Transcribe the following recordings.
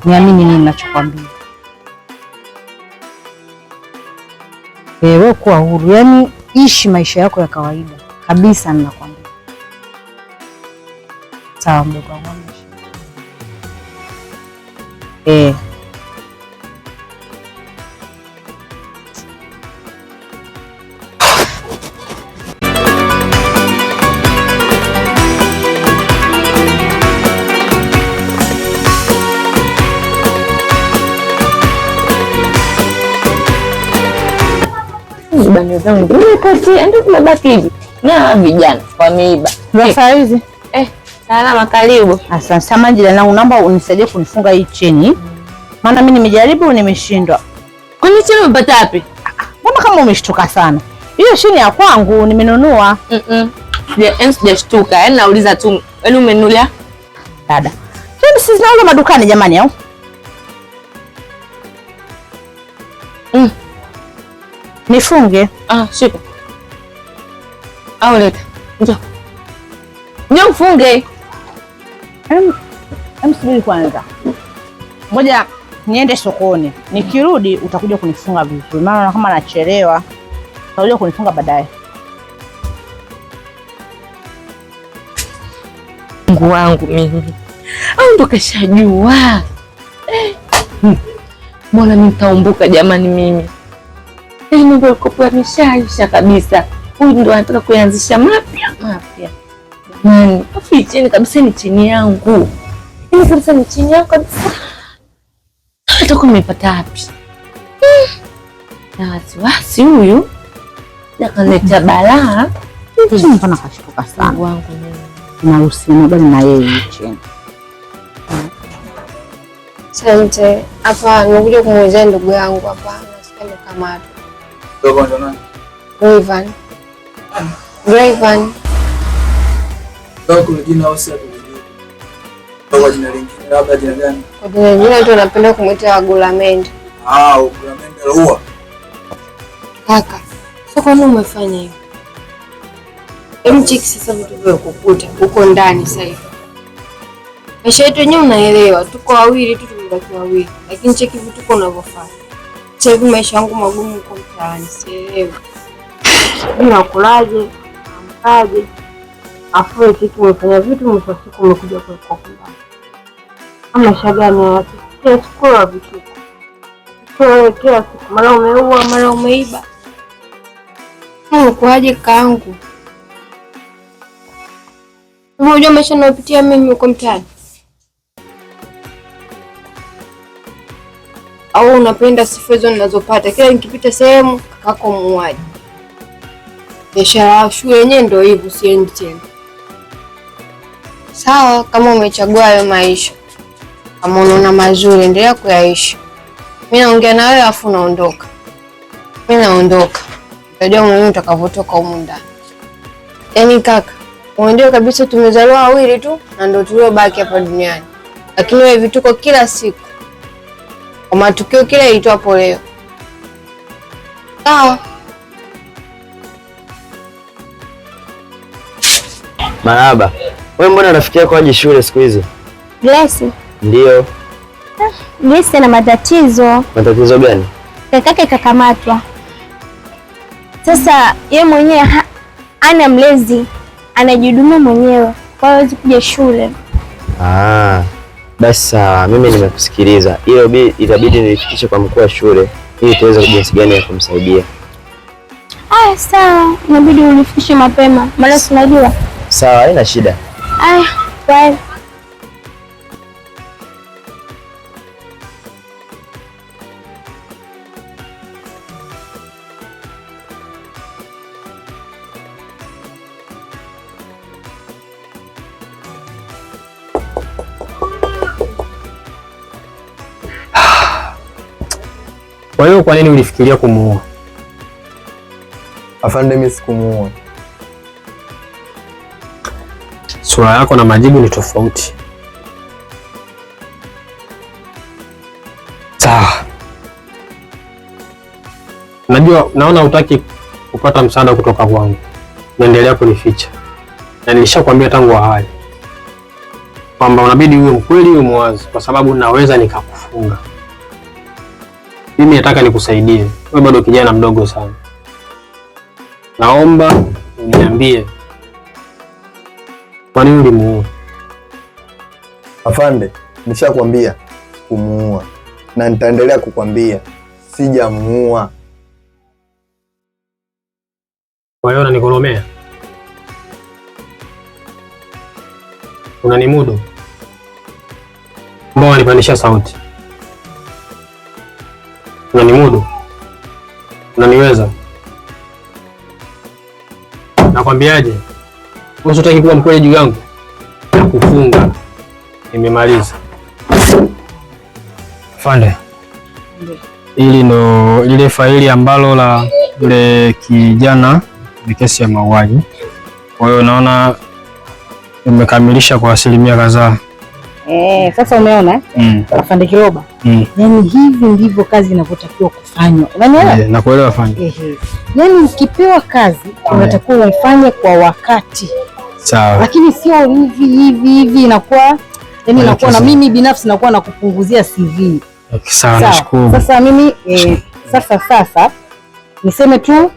Niamini nini ninachokwambia. Wewe kuwa huru, yaani ishi maisha yako ya kawaida kabisa, ninakwambia. Sawa mdogo wangu. Bando zangu nimepotea, ndio tumebaki hivi na vijana wameiba. Sasa hizi Salama, karibu. Asante sana jirani yangu, naomba unisaidie kunifunga hii cheni, maana mimi nimejaribu nimeshindwa. Kwani cheni umepata wapi? Mbona kama umeshtuka sana? Hiyo cheni ya kwangu nimenunua. Sijashtuka, yaani nauliza tu, yaani umenunulia? Dada, cheni si zinauzwa madukani jamani au? Nifunge. Shika. Au leta. Njoo. Njoo mfunge. Subiri kwanza. Ngoja niende sokoni. Nikirudi utakuja kunifunga vizuri. Maana kama nachelewa, utakuja kunifunga baadaye. Mungu wangu mimi. Au ndo kashajua. Mbona mimi nitaumbuka jamani mimi. Mambo yakopo yameshaisha kabisa. Huyu ndo anataka kuanzisha mapya mapya. Jamani, afu chini kabisa ni chini yangu. Yaani kabisa ni chini yangu kabisa. Atakuwa nimepata wapi? Na wasiwasi huyu. Nakaleta balaa. Mbona kashtuka sana? Mungu wangu mimi. Nahusiana bali na yeye chini. Asante. Hapa nimekuja kumuulizia ndugu yangu hapa. Nasikia amekamatwa. Ndogo ndo nani? Rayvan. Rayvan. Ndogo kuna jina au si atajijua? Kwa jina lingine labda jina gani? Kwa jina lingine tu anapenda kumuita Gulamende. Gulamende huwa. Kaka, sio kwa nini umefanya hivyo? Hebu cheki sasa vitu vya kukuta huko ndani sasa hivi. Maisha yetu yenyewe unaelewa, tuko wawili tu, tumebaki wawili. Lakini cheki vitu uko unavyofanya. Sasa hivi maisha yangu magumu huko mtaani, sielewi. Sijui nakulaje, naamkaje. Afu cheki umefanya vitu, mwisho wa siku umekuja kwa ndani. Maisha gani haya? Kila siku ya vituko. Kila siku mara umeua, mara umeiba. Umekuaje kakaangu? Unajua maisha ninayopitia mimi huko mtaani? Au unapenda sifa hizo ninazopata? Kila nikipita sehemu kakako muuaji. Biashara ya shule yenyewe ndio hivyo, siendi tena. Sawa, kama umechagua hayo maisha, kama unaona mazuri endelea kuyaishi. Mimi naongea na wewe afu naondoka. Mimi naondoka. Utajua mwenyewe utakavotoka humu ndani. Yaani kaka, unajua kabisa tumezaliwa wawili tu na ndio tuliobaki hapa duniani. Lakini wewe vituko kila siku. Kwa matukio kila itwapo leo. Sawa. Marahaba. Wewe mbona rafiki yako aje shule siku hizi? Grace. Ndio. Grace ana matatizo. Matatizo gani? Kakake kakamatwa. Sasa yeye mwenyewe ana mlezi, anajihudumia mwenyewe. Kwa hiyo hawezi kuja shule. Basi sawa, mimi nimekusikiliza. Hilo itabidi nilifikishe kwa mkuu wa shule ili tuweze jinsi gani ya kumsaidia. Sawa, inabidi ulifikishe mapema. Maana si unajua. Sawa, haina shida. Bye. Kwa hiyo kwa nini ulifikiria kumuua? Afande, mimi sikumuua. Sura yako na majibu ni tofauti. Sawa. Najua, naona hutaki kupata msaada kutoka kwangu. Naendelea kunificha. Na nilishakwambia tangu awali. Kwamba unabidi uwe mkweli, uwe mwazi, kwa sababu naweza nikakufunga. Mimi nataka nikusaidie. Wewe bado kijana mdogo sana. Naomba uniambie kwa nini ulimuua? Afande, nishakwambia kumuua na nitaendelea kukwambia sijamuua. Kwa hiyo unanikoromea? Unanimudu? Mbona unanipandisha sauti? Unanimudu? Unaniweza? Nakwambiaje? Wewe unataka kuwa mkweli juu yangu? Nakufunga. Nimemaliza. Afande, hili ndo lile faili ambalo la yule kijana ni kesi ya mauaji. Kwa hiyo naona umekamilisha kwa asilimia kadhaa. Sasa umeona Afande Kiroba? Yaani hivi ndivyo kazi inavyotakiwa kufanywa. Unanielewa? Nakuelewa afande. Yaani ukipewa kazi unatakiwa uifanye kwa wakati. Sawa. Lakini sio hivi hivi hivi inakuwa yaani nakuwa na mimi binafsi nakuwa nakupunguzia CV. Sawa, nashukuru. Sasa mimi sasa niseme tu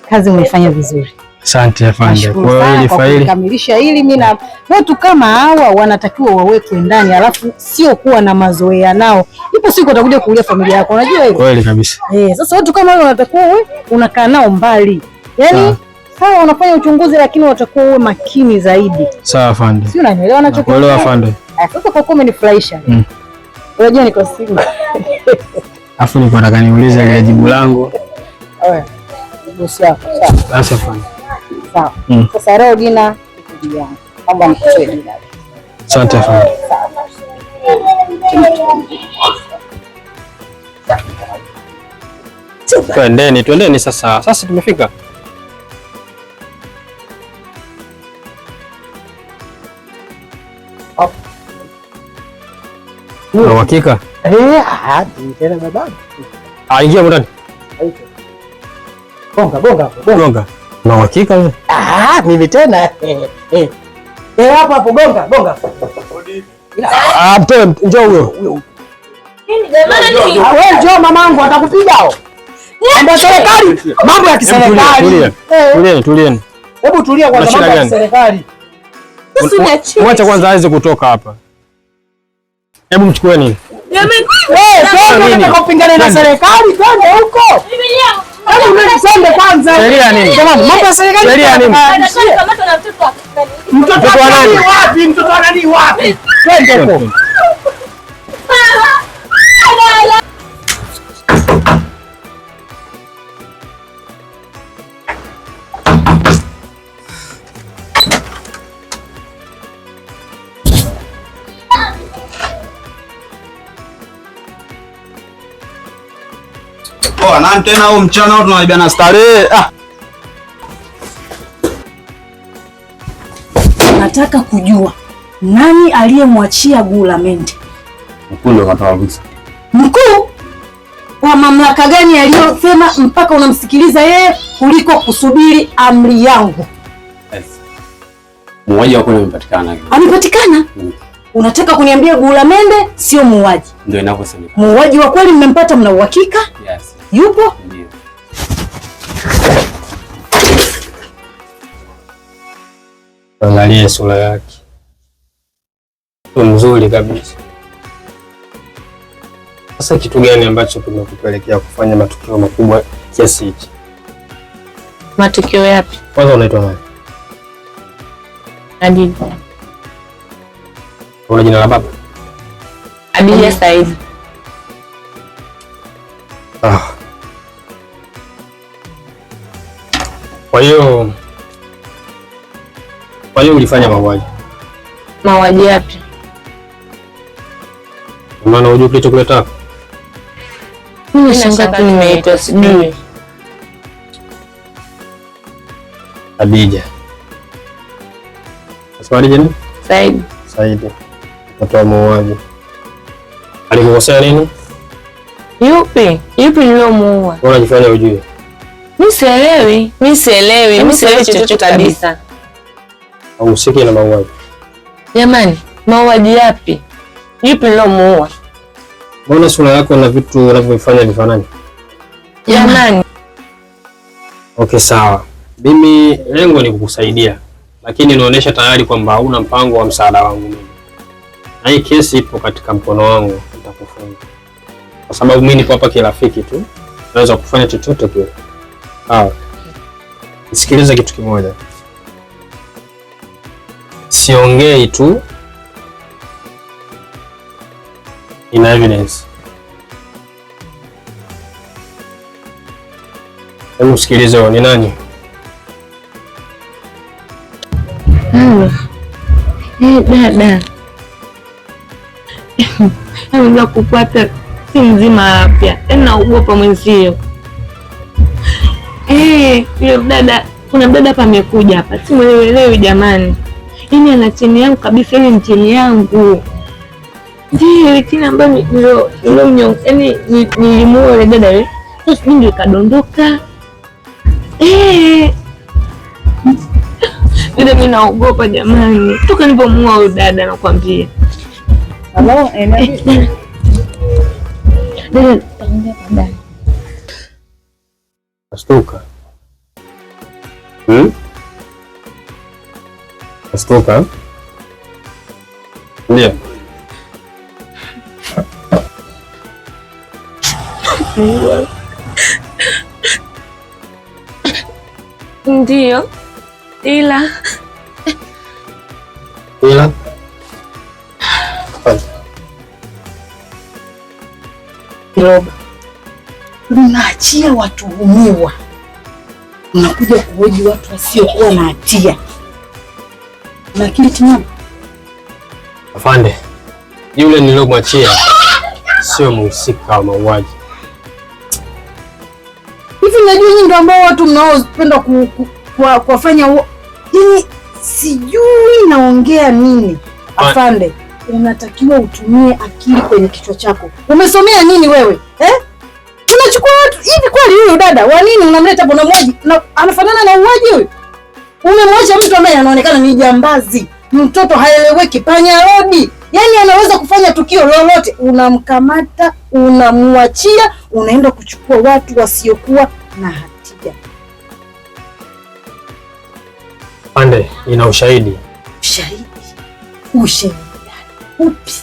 kazi umeifanya vizuri. Asante afande. Kwa hiyo ili faili kukamilisha hili mimi na watu kama hawa wanatakiwa wawekwe ndani, alafu sio kuwa na mazoea nao. Ipo siku utakuja kuulia familia yako, unajua hivyo? Kweli kabisa. Sasa watu kama hao wanatakiwa uwe unakaa nao mbali. Yaani sawa unafanya uchunguzi lakini watakuwa uwe makini zaidi. Sawa afande. Sio, unanielewa nachokuelewa? Nakuelewa afande. Sasa kwa kuwa umenifurahisha. Unajua niko single. Alafu nilikuwa nataka niulize ile jibu langu. Oya. Bosi wako, sawa. Basi afande. Sawa. Sasa leo jina iko yangu. Naomba nikutoe jina. Asante afande. Twendeni, twendeni sasa. Sasa tumefika. Una uhakika? Tena bababu. Ingia ndani. Bonga, bonga, bonga. Una uhakika wewe? Mimi tena. Hapo hapo gonga, gonga. Mtoe, njoo huyo. Nini jamani? Wewe njoo mamangu atakupiga hao. Mambo ya serikali, mambo ya kiserikali. Tulieni, tulieni. Hebu tulia kwanza, mambo ya kiserikali. Mwacha kwanza aweze kutoka hapa. Hebu mchukueni. Wewe twende unataka kupingana na serikali, twende huko. Hebu twende kwanza. Sheria nini? Jamani, mambo ya serikali. Sheria nini? Mtoto wa nani wapi? Mtoto wa nani wapi? Twende huko. Nani tena huo mchana tunaibia starehe. Nataka kujua nani aliyemwachia guu la mende? Mkuu ndo katoa ruhusa. Mkuu wa mamlaka gani aliyosema mpaka unamsikiliza yeye kuliko kusubiri amri yangu? Yes. Muuaji wa kweli amepatikana. Amepatikana? Unataka kuniambia guu la mende sio muuaji? Ndio inavyosemekana. Muuaji wa kweli mmempata, mna uhakika? Yes. Yupo? Ndio. Angalia sura yake. Mzuri kabisa. Sasa kitu gani ambacho kimekupelekea kufanya matukio makubwa kiasi hichi? Matukio yapi? Kwanza unaitwa nani? Adija. Una jina la baba? Adija Saidi. Kwa hiyo ulifanya mauaji? Mauaji yapi? Maana hujui kilichokuleta hapa? Mimi nashangaa tu nimeitwa sijui. Adija. Sasa Adija nini? Saidi. Saidi. Mtoto wa muuaji. Alikukosea nini? Yupi? Yupi niliyomuua? Wewe unajifanya hujui. Mimi sielewi, mimi sielewi, mimi sielewi chochote kabisa. Hauhusiki na mauaji. Jamani, Mauaji yapi? Yupi nilomuua? Mbona sura yako na vitu unavyofanya vifanani? Jamani. Okay, sawa. Mimi lengo ni kukusaidia, lakini inaonyesha tayari kwamba hauna mpango wa msaada wangu mimi. Na hii kesi ipo katika mkono wangu, nitakufunga. Kwa sababu mimi nipo hapa kirafiki tu. Naweza kufanya chochote kile. Sawa. Nisikilize kitu kimoja. Siongei tu, ina evidence. Hebu sikilize, ni nani? Halo. Dada. Naweza kupata si mzima afya. Yaani naogopa mwenzio. Yule dada, kuna mdada hapa amekuja hapa. Si mwelewelewi jamani. Yaani ana cheni yangu kabisa, ile ni cheni yangu. Ndiyo, ile cheni ambayo nilomnyonga, yaani nilimuua yule dada yule. Sasa sijui ndio ikadondoka. Dada mimi naogopa jamani. Toka nilipomuua huyo dada nakwambia. Halo, Dada, tutaongea baadaye. Astuka. Astuka. Ndio. Ndio. Ila Kiroba, mnaachia watuhumiwa, mnakuja kuhoji watu wasiokuwa na hatia. Na akili timamu? Afande, yule niliyomwachia sio mhusika wa mauaji. Hivi najua nyinyi ndio ambao watu mnaopenda kuwafanya yaani sijui naongea nini. Afande, unatakiwa utumie akili kwenye kichwa chako. Umesomea nini wewe? Unachukua watu hivi kweli? Huyu dada wa nini unamleta hapo na mwaji? Na anafanana na uwaji huyu? Umemwacha mtu ambaye anaonekana ni jambazi, mtoto haeleweki, panya rodi. Yaani anaweza kufanya tukio lolote. Unamkamata, unamwachia, unaenda kuchukua watu wasiokuwa na hatia. Pande, ina ushahidi. Ushahidi? Ushahidi upi?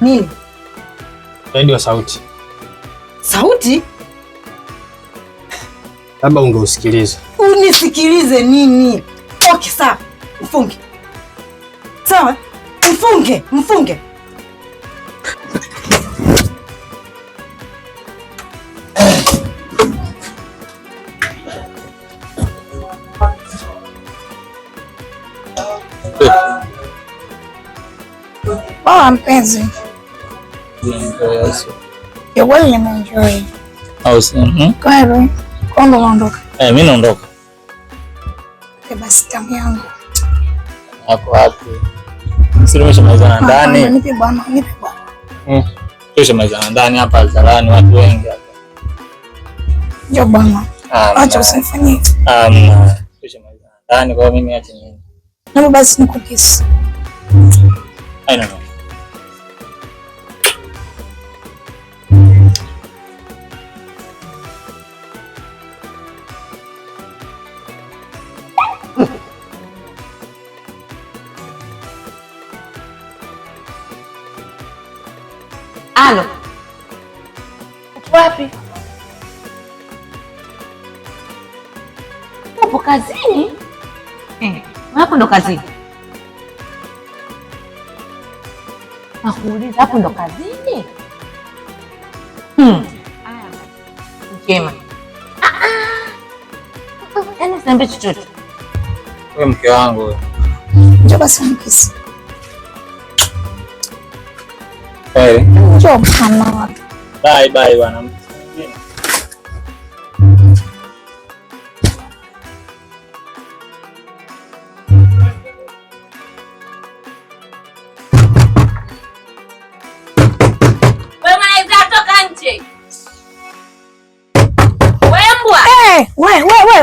Nini? Ushahidi wa sauti. Sauti? Labda ungeusikiliza. Unisikilize nini? Okay, sawa. Mfunge. Sawa? Mfunge, mfunge. Poa mpenzi. Kiukweli nimeenjoy. Au si? Kweli. Kwa ndo unaondoka? Mimi naondoka. Okay, basi tamu yangu. Hapo wapi? Sisi tumeshamalizana ndani. Nipe bwana, nipe bwana. Tumeshamalizana ndani hapa hadharani, watu wengi hapa. Njoo bwana. Acha usinifanyie. Tumeshamalizana ndani, kwa hiyo mimi acha nini? Naomba basi nikukisi. I don't know. Alo. Uko wapi? Upo kazini? Hapo ndo kazini. Nakuuliza, hapo ndo kazini? Aya, njema. Yaani usiniambie chochote. Wewe mke wangu. Njoo basi nikisi. Kweli? Njoo bwana. Bye bye bwana.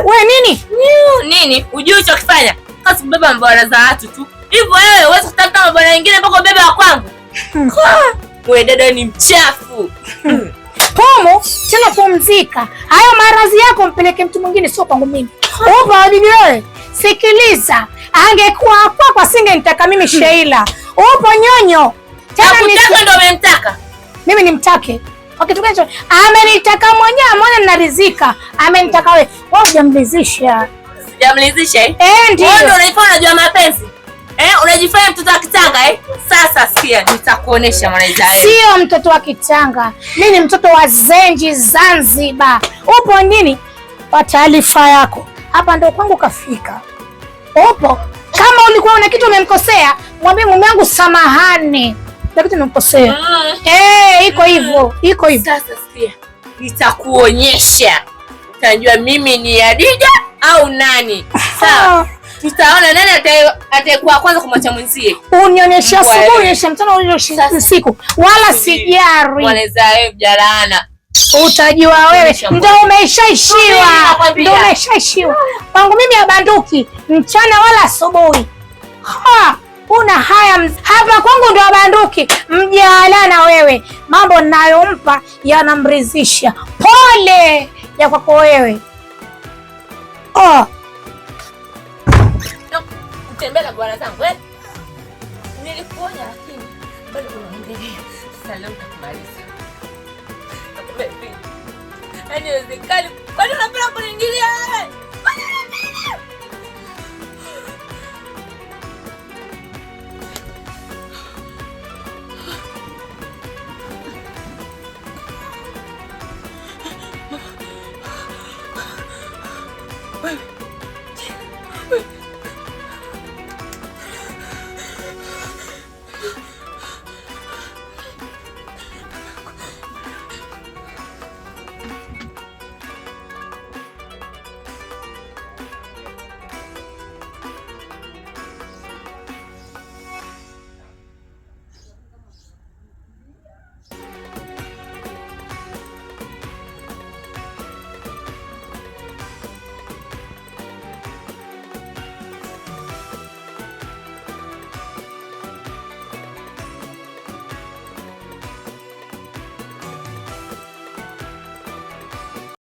We nini? Yaani hujui ulichokifanya. Kazi kubeba mabwana za watu tu. Hivyo wewe huwezi kutafuta mabwana wengine mpaka ubebe wa kwangu. Wewe dada ni mchafu. Pumu tena pumzika. Hayo maradhi yako mpeleke mtu mwingine, sio kwangu mimi. Upo bibi wewe? Sikiliza, angekuwa kwako asingenitaka mimi Sheila. Upo nyonyo. Tena ni ndo umemtaka. Mimi nimtake. Kwa kitu gani? Amenitaka mwenyewe, mbona ninaridhika? Amenitaka wewe. Wewe hujamridhisha. Sijamridhisha eh? Eh, ndio. Wewe ndio unaifanya unajua mapenzi. Unajifanya mtoto wa kitanga eh? Sasa sikia, nitakuonesha Mwanaizaeli. Sio mtoto wa kitanga. Mimi ni mtoto wa Zenji Zanzibar. Upo nini? Kwa taarifa yako, hapa ndo kwangu kafika. Upo. Kama ulikuwa una kitu umemkosea, mwambie mume wangu samahani. Na kitu nimemkosea. Iko hivyo, iko hivyo. Sasa sikia, nitakuonyesha. Utajua mimi ni Adija au nani. Sawa. Tutaona nani atayekuwa kwanza kumwacha mwenzie. Unionyesha asubuhi, unionyesha mchana, unionyesha usiku. Wala sijari. Mwanaizaeli mjalana. Utajua wewe. Ndio umeshaishiwa. Ndio umeshaishiwa. Kwangu mimi habanduki mchana wala asubuhi. Ha, una haya hapa kwangu ndio habanduki. Mjalana wewe. Mambo ninayompa yanamridhisha. Pole ya kwako wewe. Oh. Kutembea na bwana zangu eh? Nilikuonya lakini bado unaendelea. Sasa leo nitakumaliza. Nakwambia hivi. Yaani haiwezekani. Kwani unapenda kuniingilia wewe?